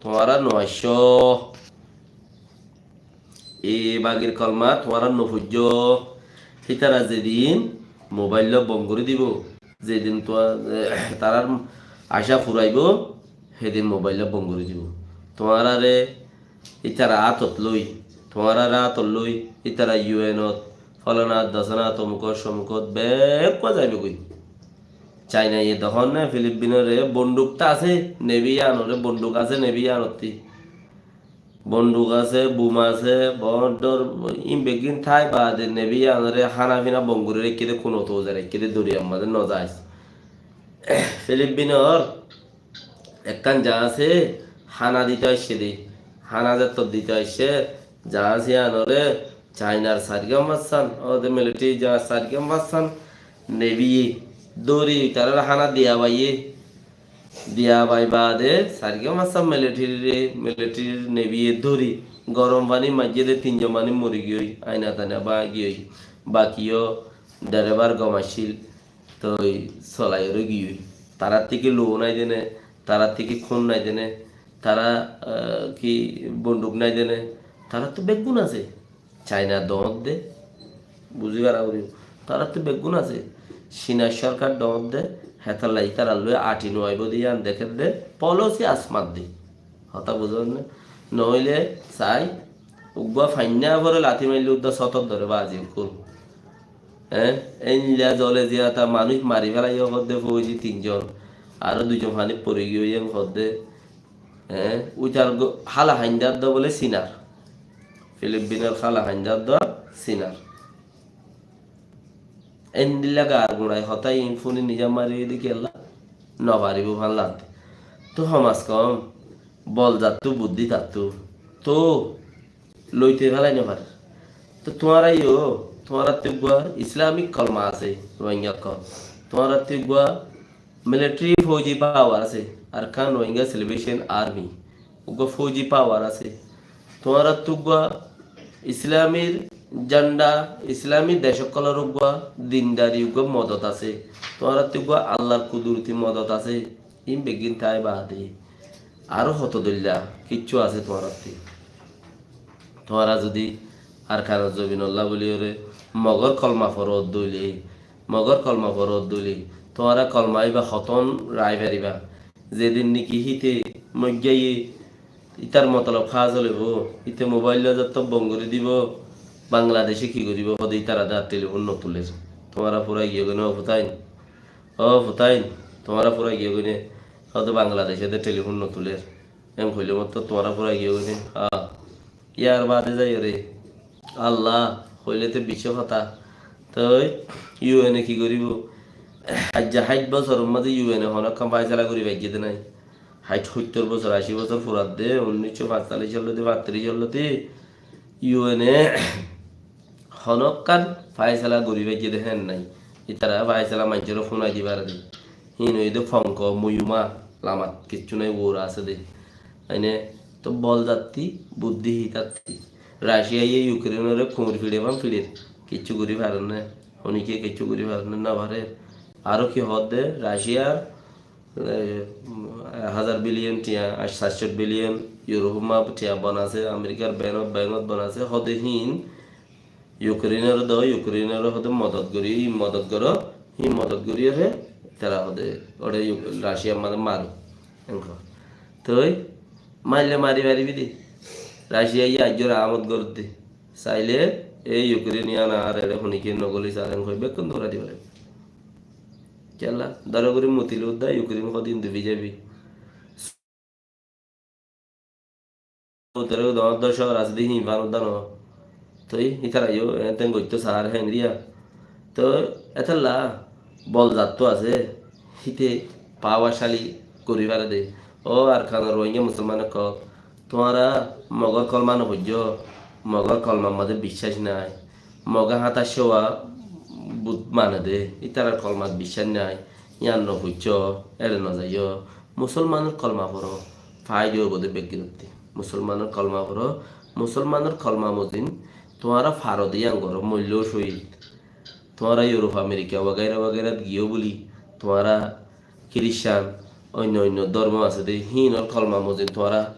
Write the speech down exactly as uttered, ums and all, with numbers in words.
tuáñra no aiccó. E bagir kolma tuáñra no foijjó. Hítara zedin mobail bon gorí dibo, zedin tuá-, tarár acá furaibo, hédin mobail bon gorí dibo. Tuáñrare ítara átot loi, tuáñrare átot loi, ítara U N ot, fólana, dosana, tomukot, somukot, bekkúa zaibogói. China ye dehón né, Filipinore bonduk to asé, nevi anore bonduk asé, nevi anottí. Bonduk asé, bum asé, boór dór, ín beggín tái baade nevi anore hána fina bon gorí raikké dé, kuno to uzai raikké dé, doriyar mazé no zais. Filipinor ekkán jaáñse hána dito aiccé dé, hána zettót dito aiccé, jaáñse anore Chainar sairgán fañsán, óde militari jaáñs sairgán fañsán, neviye dóri, tarare hána diya baiyé, diya bai baade sairgán fañsán militariré, militarir neviye dóri, gorom faní maijjé dé, tinzon manúic mori giyói, aina taina báñgi giyói, bakiyó derebar gom accíl, toi solai ore giyói. Taráttu ki lou nái dé né, taráttu ki kún nái dé né, tará, ah, ki bonduk nái dé né, taráttu beggún asé. China doóñt dé, buzí fara foribo. Taráttu beggún asé. Cina sorkar doóñt dé, hétolla ítarar loi añçi no aibó dé yían dekér dé, polosi asmar dé. Hotá buzón né? Noóile sai, uggúa fainná fore lati maille uddá sótor dóre bazi ukkúl. Eé, éilla zole ziyata manúic mari félaiyé hoódde fóuji tinzon, aró duizon fanít fori giyói yían hoódde. Eé, úitar go-, hála haindár dóa bóle Sinar. Filipinor hála haindár dóa Sinar. Endilla gar guñçai hotá iín fúni nizam mari óiye dé kiyólla? No faribó fán lagedé. Tóu hom az kom bol zattú, buddí tattú, tóu loite félai no farer. Tóu tuáñra yó, tuáñrattú eggúa Islamic kolma asé, Rohingya ókkol. Tuáñrattú eggúa military fóuji pawar asé, Arakan Rohingya Salvation Army, uggúa fóuji pawar asé. Tuáñrattú uggúa Islamir zhanda, Islami dec ókkolor uggúa dindari, uggúa modot asé. Tuáñrattú uggúa Allar kuduroti modot asé. Iín beggín tái baade aró hoto dóilla kiccú asé tuáñrattú. Tuáñra zodi Arkanor zobinolla bóliyoré Mogor kolma foródde óile, Mogor kolma foródde óile, tuáñra kolma íba hotón rai faribá. Zedin niki híte moiggáiye, ítar motolob hás óibo, híte mobail loi zettó bon gorí dibo, Bangladece ki goríbo, hóde ítara dé ar telifón no tulér. Tuáñra fúrai giyói né, ó futáin, ó futáin, tuáñra fúrai giyói né, hóde Bangladece dé telifón no tulér. Eén hoilé mottor tuáñra fúrai giyói né. Há. Yar baade zaiyóre, Allah, hoilé te bicí hotá. Toi U N e ki goríbo? Aijja háit bosóror mazé U N e honókkan fáisala gorí faijjé dé nái. Háit, hóittor bosór, ací bosór furadde, unnícco fañtalíc lóti, fañtalíc lóti, U N e honókkan fáisala gorí faijjé dé héen nái. Ítara fáisala maincóre fúnai di fare dé. Híin óiye dé fonko, muyuma, lamat, kiccú nái, uore asé dé. Aine, to bol zatti, buddí hítatti. Raciyaye Yukrénoré kuñir fiçe fán fiçer. Kiccú gorí farer né? Honikka kiccú gorí farer né? No farer. Aró ki hoódde, Raciyar, e, házar biliyon tiañ, ac-, saitcót biliyon Yurofor mazé tiañ bon asé, Amerikar bengót, bengót bon asé, hóde híin Yukrénoré do, Yukrénoré hóde modot gorí, modot goró, híin modot goríyoré, tará hóde, óre Yu-, Raciyar mazé maro. Enkó. Toi, maille mari faribí dé. Raciyaye aijjó rahámot gorédde. Saile, e Yukrén yián ar ere honikka no goli sar, en hoi bekkún dórai di fare. Kiyólla, dóra gorí mutile udda Yukrén hodin dubi zaibi. Uttore udda dór cóor asé dé híin fán udda no. Toi, ítara yó, en ten goittó sar, héen diya. Toi, étella, bol zattú asé, híte pawacali gorí fare dé. Ó Arkanor Rohingya musolman ókkol, tuáñra Mogor kolma no foijjó, Mogor kolmar mazé biccác nái. Moge háñtar cówa but mane dé, ítarar kolmat biccác nái, yían no foijjó, éçe no zaiyó. Musolmanor kolma foró, faida óibo dé beggúnottí. Musolmanor kolma foró, musolmanor kolma mozin, tuáñra faro dé yían goró, moillé cóhid. Tuáñra Yurof, Amerika wagaira wagairat giyó buli, tuáñra Kiristan, oinno oinno dórmo asé dé, híinor kolma mozin tuáñra